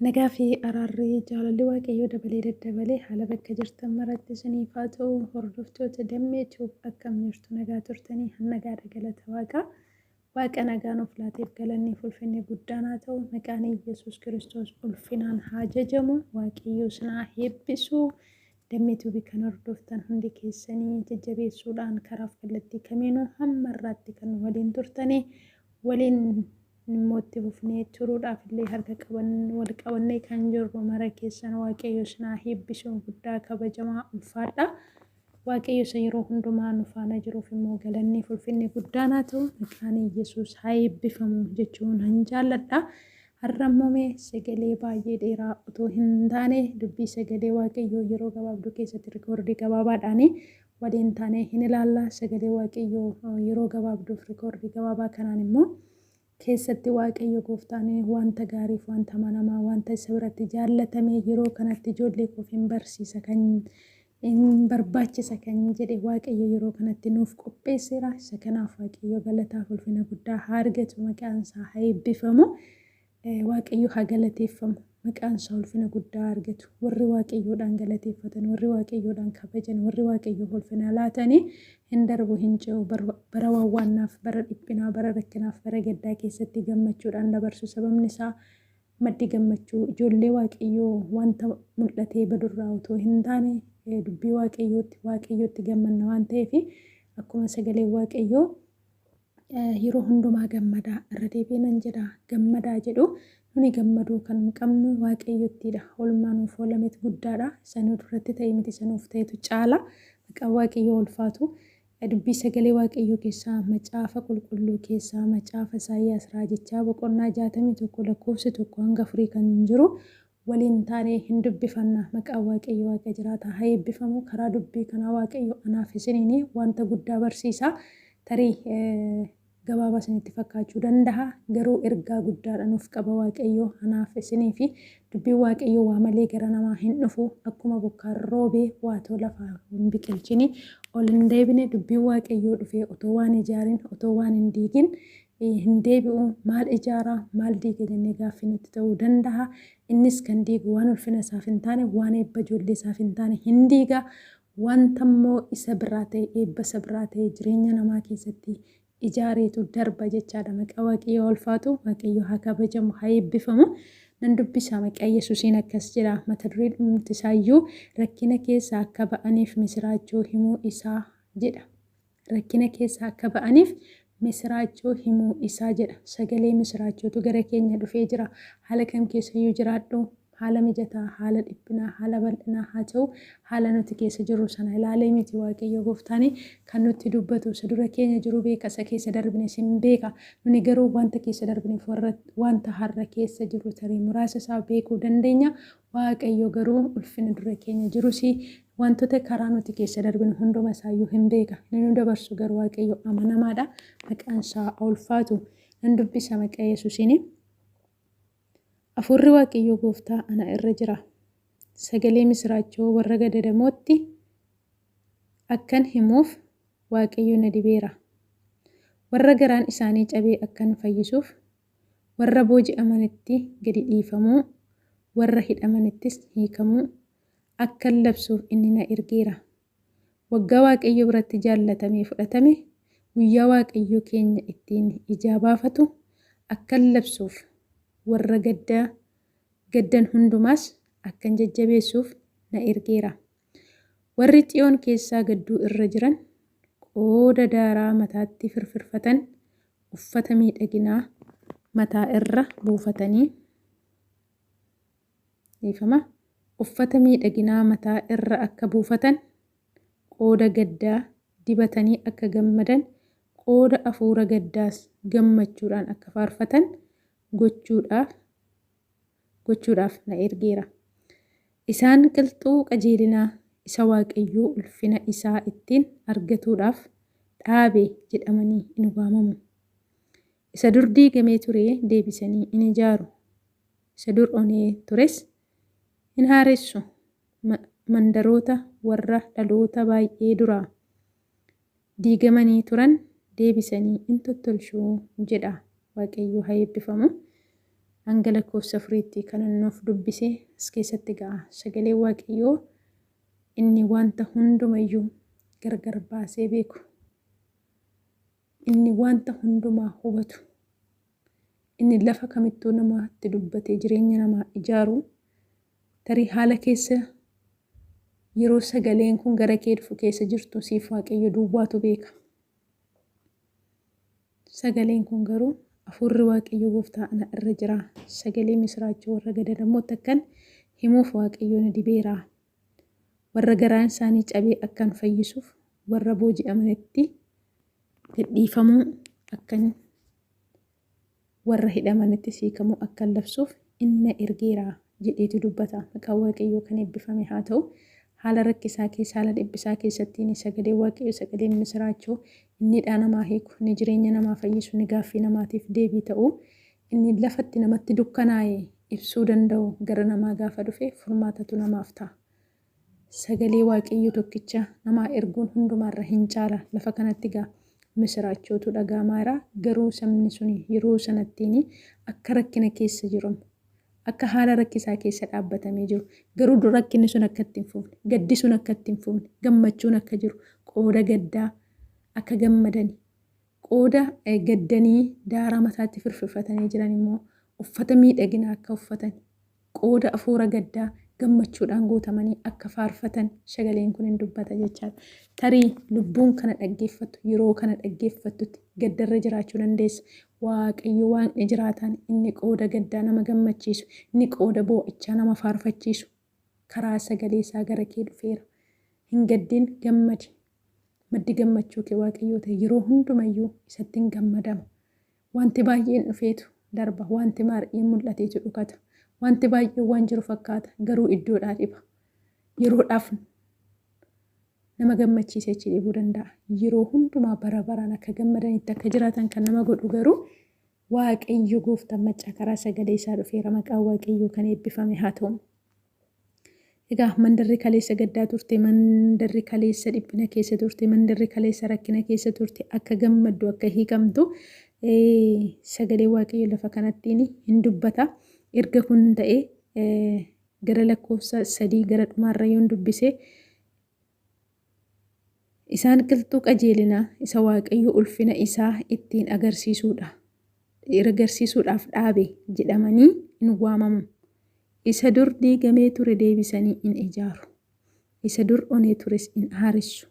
Nagaa fi araarri jaalalli Waaqayyoo dabalee daddabalee haala bakka jirtan maratti isiniif haa ta'u. Hordoftoota Dammee Tube akkam jirtu nagaa turtanii nagaadha galata Waaqaa. Waaqa nagaa nuuf laateef galanni fi ulfinni guddaan haa ta'u. Maqaan Yesuus Kiristoos ulfinaan haa jajamu. Waaqayyo isin haa eebbisu. Dammee Tube kan hordoftan hundi keessanii jajjabeessuudhaan karaaf kallattii kamiinuu hamma irraatti kan waliin turtanii waliin immoo itti fufnee turuudhaaf illee harka qaban wal qabannee kan jirru mara keessan Waaqayyo isin haa eebbisu guddaa kabajamaa ulfaadha. Waaqayyo isa yeroo hundumaa nu faana jiruuf immoo galanni fi ulfinni guddaan haa ta'u maqaan Yesuus haa eebbifamu jechuun nan jaalladha. Har'a immoo mee sagalee baay'ee dheeraa otoo hin taane dubbii sagalee Waaqayyoo yeroo gabaabduu keessatti rikoordii gabaabaadhaani waliin taanee hin ilaalla. Sagalee Waaqayyoo yeroo gabaabduuf rikoordii gabaabaa kanaan immoo keessatti Waaqayyo gooftaan wanta gaariif wanta amanamaa wanta isa biratti jaallatame yeroo kanatti ijoollee koof hin barsiisa kan hin barbaachisa kan jedhe Waaqayyo yeroo kanatti nuuf qopheesseera. Isa kanaaf Waaqayyo galataaf ulfina guddaa haa argatu maqaan isaa haa eebbifamu. Waaqayyo haa galateeffamu. Maqaan isaa ulfina guddaa haa argatu. Warri Waaqayyoodhaan galateeffatan, warri Waaqayyoodhaan kabajan, warri Waaqayyoof ulfina laatanii hin darbu hin ce'u. Bara wawwaannaaf, bara dhiphinaa, bara rakkinaaf, bara gaddaa keessatti gammachuudhaan dabarsu. Sababni isaa maddi gammachuu ijoollee Waaqayyoo wanta mul'atee badurraa otoo hin taane dubbii Waaqayyootti, Waaqayyootti gammanna waan ta'eef akkuma sagaleen Waaqayyoo yeroo hundumaa gammadaa irra deebi'ee nan jedha gammadaa jedhu nuni gammaduu kan qabnu waaqayyottiidha. Oolmaa nuuf oolametu guddaadha. Isa nu duratti ta'e miti isa nuuf ta'etu caala. Maqaan waaqayyoo ulfaatu. Dubbii sagalee waaqayyoo keessaa macaafa qulqulluu keessaa macaafa Isaayyaas raajichaa boqonnaa 61 lakkoofsi 1 hanga 4 kan jiru waliin taanee hin dubbifanna. Maqaan Waaqayyo Waaqa jiraataa haa eebbifamu. Karaa dubbii kanaa Waaqayyo anaaf isiniin wanta guddaa barsiisa. Tarii gabaabaa isinitti fakkaachuu danda'a. Garuu ergaa guddaadha nuuf qaba Waaqayyo anaaf isinii fi dubbiin Waaqayyo waa malee gara namaa hin dhufu. Akkuma bokkaan roobee waatoo lafaa hin biqilchini ol hin deebine dubbiin Waaqayyoo dhufee otoo waan ijaarin otoo waan hin diigin hin deebi'u. Maal ijaara, maal diiga jennee gaaffii nutti ta'uu danda'a. Innis kan diigu waan ulfina isaaf hin taane, waan eebba ijoollee isaaf hin taane hin diiga. Wanta immoo isa biraa ta'e, eebba isa biraa ta'e jireenya namaa keessatti ijaareetu darba jechaadha. Maqaa Waaqayyoo ulfaatu, Waaqayyo haa kabajamu, haa eebbifamu. Nan dubbisa maqaa Yesuusiin akkas jedha. Mata duree dhumti isaayyuu rakkina keessa akka ba'aniif misiraachoo himuu isaa jedha. Rakkina keessaa akka ba'aniif misiraachoo himuu isaa jedha. Sagalee misiraachootu gara keenya dhufee jira. Haala kam keessayyuu jiraadhu, haala mijataa, haala dhiphinaa, haala bal'inaa haa ta'u, haala nuti keessa jirru sana ilaalee miti Waaqayyo gooftaan kan nutti dubbatu. Isa dura keenya jiru beeka, isa keessa darbines hin beeka. Nuni garuu wanta keessa darbineef warra wanta har'a keessa jirru tarii muraasa isaa beekuu dandeenya. Waaqayyo garuu ulfina dura keenya jirus wantoota karaa nuti keessa darbinu hunduma isaayyuu hin beeka. Inni nu dabarsu garuu Waaqayyo amanamaadha. Maqaan isaa haa ulfaatu. Nan dubbisa maqaa Yesuusiin. Hafuurri Waaqayyoo gooftaa ana irra jira. Sagalee misiraachoo warra gadadamootti akkan himuuf Waaqayyo na dibeera. Warra garaan isaanii cabee akkan fayyisuuf warra booji'amanitti gadi dhiifamuu, warra hidhamanittis hiikamuu akkan labsuuf inni na ergeera. Waggaa Waaqayyo biratti jaallatamee fudhatame, guyyaa Waaqayyo keenya ittiin ijaa baafatu akkan labsuuf, warra gadda gaddan hundumaas akkan jajjabeessuuf na ergeera. Warri Xiyoon keessaa gadduu irra jiran, qooda daaraa mataatti firfirfatan, uffata miidhaginaa mataa irra buufatanii dhiifama uffata miidhaginaa mataa irra akka buufatan qooda gaddaa dibatanii akka gammadan qooda afuura gaddaas gammachuudhaan akka faarfatan gochuudhaaf gochuudhaaf na ergeera. Isaan qilxuu qajeelinaa isa Waaqayyoo ulfina isaa ittiin argatuudhaaf dhaabe jedhamanii in waamamu. Isa dur diigamee ture deebisanii in ijaaru, isa dur onee tures in haaressu, mandaroota warra dhaloota baay'ee duraa diigamanii turan deebisanii in tottolchu jedha. Waaqayyo haa eebbifamu. hanga lakkoofsa 4tti kan nuuf dubbise as keessatti ga'a. Sagalee Waaqayyoo inni wanta hundumayyuu gargar baasee beeku, inni wanta hundumaa hubatu, inni lafa kamittuu namatti dubbatee jireenya namaa ijaaru, tarii haala keessa yeroo sagaleen kun gara kee dhufu keessa jirtu siif Waaqayyo duwwaatu beeka. Sagaleen kun garuu hafuurri Waaqayyo gooftaa ana irra jira. Sagalee misiraachuu warra gadadamootti akkan himuuf Waaqayyo na dibeera. Warra garaan isaanii cabee akkan fayyisuuf, warra booji'amanitti gadhiifamuu akkan, warra hidhamanitti hiikamuu akkan labsuuf inni na ergeera jedheetu dubbata. Maqaan Waaqayyoo kan eebbifame haa ta'u. Haala rakkisaa keessa, haala dhiphisaa keessattiin sagalee Waaqayyoo, sagaleen misiraachuu inni hidhaa namaa hiiku, inni jireenya namaa fayyisu, inni gaaffii namaatiif deebii ta'u, inni lafatti namatti dukkanaa'e ibsuu danda'u gara namaa gaafa dhufe furmaatatu namaaf ta'a. Sagalee Waaqayyoo tokkicha namaa erguun hundumaarra hin caala. Lafa kanatti gaa misiraachootu dhaga'amaa jira. Garuu sabni suni yeroo sanattiin akka rakkina keessa jiru, akka haala rakkisaa keessa dhaabbatamee jiru, garuu rakkinni sun akka itti hin fufne, gaddi sun akka itti hin fufne, gammachuun akka jiru, qooda gaddaa akka gammadani, qooda gaddanii daaraa mataatti firfirfatanii jiran immoo uffata miidhaginaa akka uffatan, qooda afuura gaddaa gammachuudhaan guutamanii akka faarfatan sagaleen kun hin dubbata jechaadha. Tarii lubbuun kana dhaggeeffattu yeroo kana dhaggeeffattutti gaddarra jiraachuu dandeessa. Waaqayyo waaqni jiraataan inni qooda gaddaa nama gammachiisu, inni qooda boo'ichaa nama faarfachiisu karaa sagalee isaa gara kee dhufeera. Hin gaddin, gammadi. Maddi gammachuu kee Waaqayyoo ta'e yeroo hundumayyuu isatti hin gammadama. Wanti baay'een dhufeetu darba, wanti baay'een mul'ateetu dhokata. Wanti baay'een waan jiru fakkaata, garuu iddoodhaa dhiba. Yeroodhaaf nama gammachiisee achi dhibuu danda'a. Yeroo hundumaa bara baraan akka gammadanitti akka jiraatan kan nama godhu garuu Waaqayyo gooftaan maccaa karaa sagalee isaa dhufeera. Maqaan Waaqayyoo kan eebbifame haa ta'u. Egaa mandarri kaleessa gaddaa turte, mandarri kaleessa dhiphina keessa turte, mandarri kaleessa rakkina keessa turte akka gammaddu, akka hiikamtu sagalee Waaqayyo lafa kanattiin hin dubbata. Erga kun ta'e gara lakkoofsa 3 gara dhumaarra yoon dubbise, isaan qilxuu qajeelinaa isa Waaqayyo ulfina isaa ittiin agarsiisuudha agarsiisuudhaaf dhaabe jedhamanii in waamamu. Isa dur diigamee ture deebisanii in ijaaru. Isa dur onee tures in haaressu.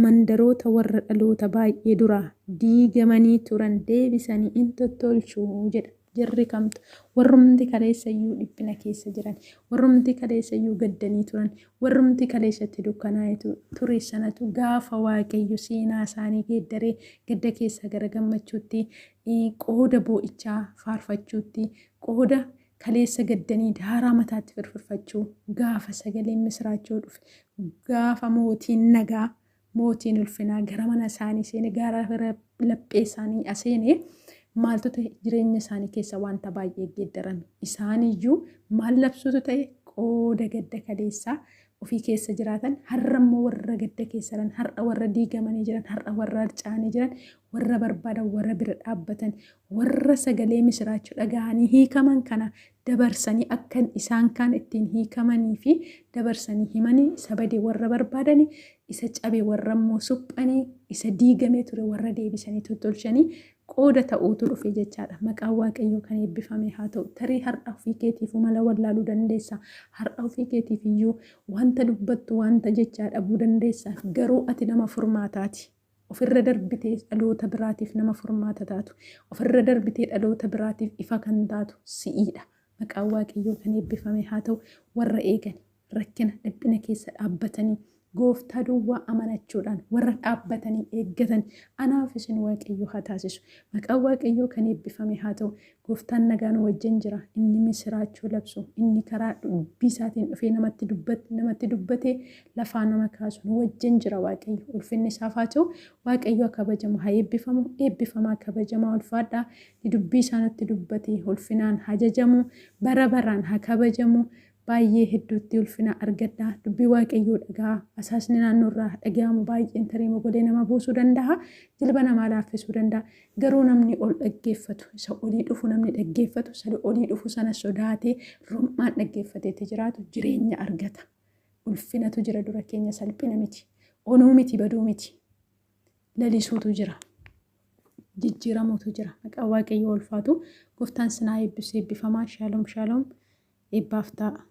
Mandaroota warra dhaloota baay'ee duraa diigamanii turan deebisanii in tottolchu jedha. Jarri kamtu? Warrumti kaleessa iyyuu dhiphina keessa jiran, warrumti kaleessa iyyuu gaddanii turan, warrumti kaleessatti dukkanaa'e ture sanatu gaafa Waaqayyo seenaa isaanii geeddaree gadda keessaa gara gammachuutti, qooda boo'ichaa faarfachuutti, qooda kaleessa gaddanii daaraa mataatti firfirfachuu gaafa sagaleen misiraachoo dhufe, gaafa mootiin nagaa, mootiin ulfinaa gara mana isaanii seene, gara laphee isaanii aseene, maaltu ta'e? Jireenya isaanii keessa wanta baay'ee geeddarame. Isaaniyyuu maal labsuutu ta'e? Qooda gadda kaleessaa ofii keessa jiraatan har'a immoo warra gadda keessa jiran, har'a warra diigamanii jiran, har'a warra harca'anii jiran, warra barbaadan, warra bira dhaabbatan, warra sagalee misiraachuu dhaga'anii hiikaman kana dabarsanii akka isaan kaan ittiin hiikamanii fi dabarsanii himanii, isa bade warra barbaadanii, isa cabe warra immoo suphanii, isa diigamee ture warra deebisanii tottolchanii qooda ta'uutu dhufe jechaadha. Maqaan Waaqayyoo kan eebbifame haa ta'u. Tarii har'a ofii keetiif mala wallaaluu dandeessa. Har'a ofii keetiif iyyuu wanta dubbattu, wanta jechaa dhabuu dandeessa. Garuu ati nama furmaataati. Ofirra darbitee dhaloota biraatiif nama furmaata taatu. Ofirra darbitee dhaloota biraatiif ifa kan taatu si'iidha. Maqaan Waaqayyoo kan eebbifame haa ta'u. Warra eegan rakkina dhiphina keessa dhaabbatanii gooftaa duwwaa amanachuudhaan warra dhaabbatanii eeggatan anaaf isin Waaqayyo haa taasisu. Maqaan Waaqayyoo kan eebbifame haa ta'u. Gooftaan nagaan wajjin jira. Inni misiraachuu labsu, inni karaa dubbii isaatiin dhufee namatti dubbatee lafaa nama kaasu nu wajjin jira Waaqayyo. Ulfinni isaaf haa ta'u. Waaqayyo haa kabajamu, haa eebbifamu. Eebbifamaa, kabajamaa, ulfaadhaa. Dubbii isaa nutti dubbate ulfinaan haa jajamu. Bara baraan haa kabajamu. Baay'ee hedduutti ulfina argadhaa. Dubbii Waaqayyoo dhaga'aa. Asaasni naannoo irraa dhaga'amu baay'een tarii mogolee nama buusuu danda'a. Jilba namaa laaffisuu danda'a. Garuu namni ol dhaggeeffatu, isa olii dhufu namni dhaggeeffatu, isa olii dhufu sana sodaatee rom'aan dhaggeeffateetti jiraatu jireenya argata. Ulfinatu jira dura keenya salphina miti. Onuu miti baduu miti. Lalisuutu jira. Jijjiiramuutu jira. Maqaan Waaqayyoo ulfaatu. Gooftaan sinaa eebbisu eebbifamaa. Shaaloom shaaloom. Eebbaaf ta'a.